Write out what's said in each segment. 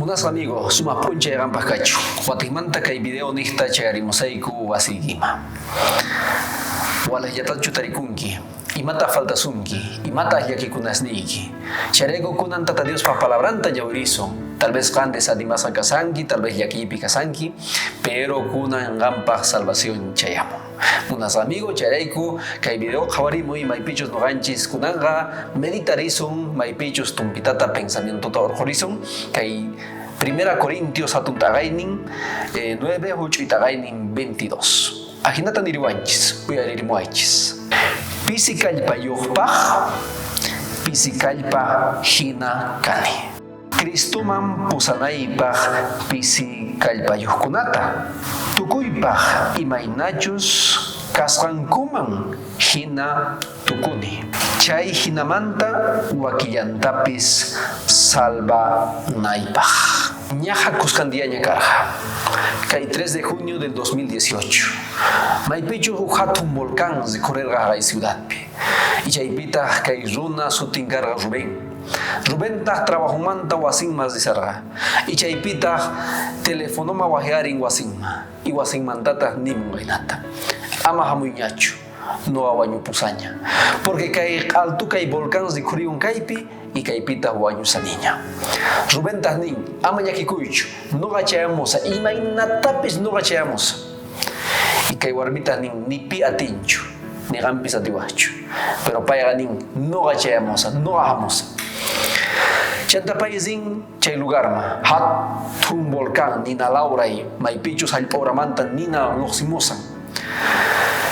Munasqa amigo, sumaq p'unchay qanpaq kachun. Watejmanta kay video niqta chayarimusayku wasiykima. Walejllatachu tarikunki? Imataq faltasunki? Imataq llakikunasniyki? Chayrayku kunan Tata Diospa palabranta ñawirisun. Tal vez qan desanimasqa kasanki, tal vez llakiypi kasanki, pero kunan qanpaq salvación chayamun. Munasqa amigo, chayrayku kay video qhawarimuy maypichus noqanchis kunanqa meditarisun, maypichus tumpitata pensamientota orqhorisun, kay Primera Corintios hatun t'aqaynin 9 huch'uy t'aqaynin 22. Ajinata niriwanchis, uyaririmuwaychis. Pisi kallpayojpaj pisi kallpa jina kani. Cristoman pusanaypaj pisi kallpayojkunata, tukuypaj imaynachus kasqankuman jina tukuni. Chay jinamanta wakillantapis salvanaypaj. Ñaja kuskan diaña karqa, kay 3 de junio del 2018, maypichus uj jatun volcán rikhurerqa jaqay ciudadpi, y chaypitaj kay runa sutin karqa Rubén. Rubentaj trabajomanta wasinman risarqa, y chaypitaj telefonoma wajyarin wasinman, y wasinmantataj nimun kaynata, Ama jamuyñachu, noqa wañupusaña, porque kay q'altu kay volcán rikhuriyun kaypi, y kaypitaj wañusaniña. Rubentaj nin, Ama llakikuychu, noqa chayamusa, imaynatapis noqa chayamusa. Y kay warmitaj nin, Ni pi atinchu, ni qanpis atiwajchu. Pero payqa nin, Noqa chayamusa, noqa jamusa. Chantá pay rin chay lugarman, jatun volcán nina lawray, maypichus jallp'a uramanta nina llojsimusan.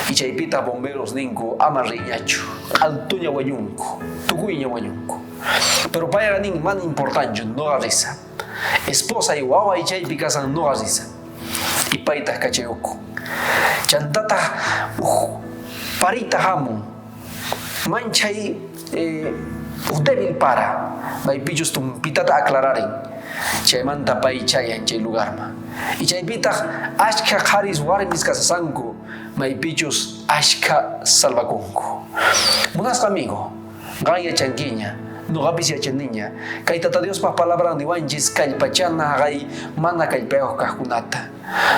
Y chaypitaj bomberos ninku, Ama riyñachu, q'altuña wañunku, tukuyña wañunku. Pero payqa nin, Mana importanchu, noqa risa. Esposay waway chaypi kasan, noqa risa. Y paytaj kachayukun. Chantataj uj parita jamun, manchay uj débil para, maypichus tumpitata aclararin. Chaymanta pay chayan chay lugarman. Y chaypitaj ashkha qharis warmis kasasanku, maypichus ashkha salvakunku. Munasqa amigo, qan yachankiña, noqapis yachaniña, kay Tata Diospa palabran niwanchis kallpachana jaqay mana kallpayoj kajkunata.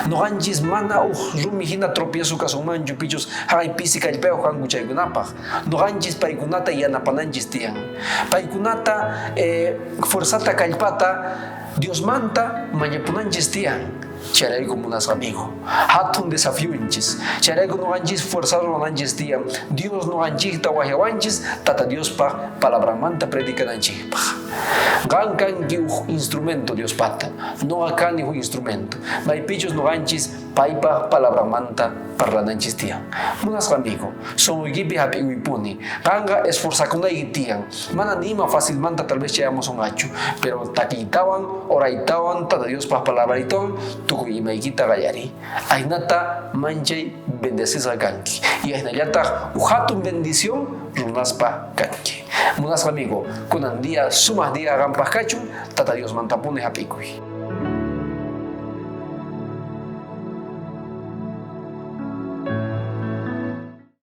Noqanchis mana uj rumi jina tropiezo kasunmanchu pichus jaqay pisi kallpayoj kanku chaykunapaj. Noqanchis paykunata yanapananchis tiyan. Paykunata fuerzata kallpata Diosmanta mañapunanchis tiyan. Chayrayku munasqa amigo, jatun desafioyninchis. Chayrayku noqanchis fuerza ruwananchis tiyan. Dios noqanchikta wajyawanchis Tata Diospa palabranmanta predicananchikpaj. Qan kanki uj instrumento Diospata, noqa kani uj instrumento. Maypichus noqanchis paypa palabranmanta parlananchis tiyan. Munasqa amigo, sonqoykipi jap'ikuypuni. Qanqa esforzakunayki tiyan. Mana ni ima facilmanta tal vez chayamusonqachu, pero takiytawan, oraytawan, Tata Diospaj palabraytawan tukuy imaykita qallariy. Ajinata manchay bendecisqa kanki. Y ajinallataj uj jatun bendición runaspa kanki. Munasqa amigo, kunan día sumaj día qanpaj kachun, Tata Diosmantapuni jap'ikuy.